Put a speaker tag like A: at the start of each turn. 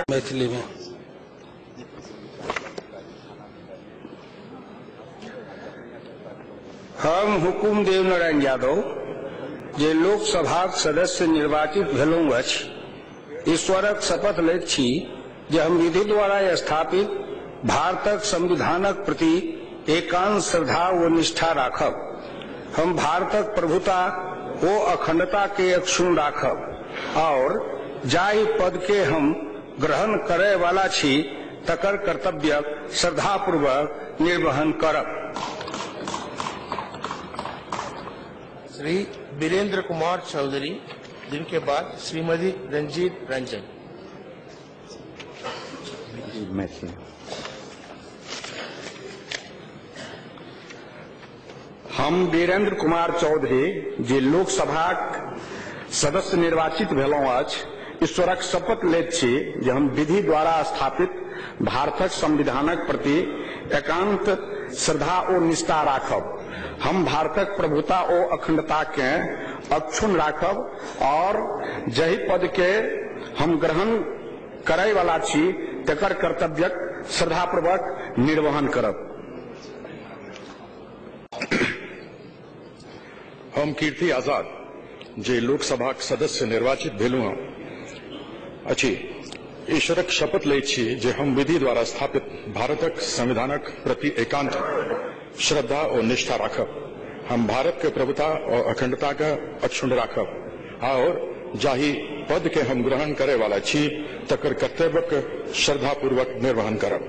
A: मैथिली में। हम हुकुमदेव नारायण यादव जे लोकसभाक सदस्य निर्वाचित भेलहुँ अछि, ईश्वरक शपथ लैत छी जे हम विधि द्वारा स्थापित भारतक संविधानक प्रति एकांत श्रद्धा ओ निष्ठा राखब। हम भारतक प्रभुता ओ अखंडता के अक्षुण्ण राखब और जाहि पद के हम ग्रहण करे वाला छी तकर कर्तव्यक श्रद्धापूर्वक निर्वहन करब।
B: श्री वीरेंद्र कुमार चौधरी, जिनके बाद श्रीमती रंजीत रंजन।
C: हम वीरेंद्र कुमार चौधरी जे लोकसभाक सदस्य निर्वाचित भेलहुँ अछि, ईश्वरक शपथ लैत छी जे हम विधि द्वारा स्थापित भारतक संविधानक प्रति एकांत श्रद्धा ओ निष्ठा राखब। हम भारतक प्रभुता ओ अखंडता के अक्षुण्ण राखब और जाहि पद के हम ग्रहण करय वाला छी तकर कर्तव्यक श्रद्धापूर्वक निर्वहन करब।
D: हम कीर्ति आजाद जे लोकसभाक सदस्य निर्वाचित भेलहुँ अछि, ईश्वरक शपथ लैत छी जे हम विधि द्वारा स्थापित भारतक संविधानक प्रति एकांत श्रद्धा और निष्ठा राखब। हम भारत के प्रभुता और अखंडता के अक्षुण्ण राखब और जाहि पद के हम ग्रहण करे वाला छी तकर कर्तव्यक श्रद्धापूर्वक निर्वहन करब।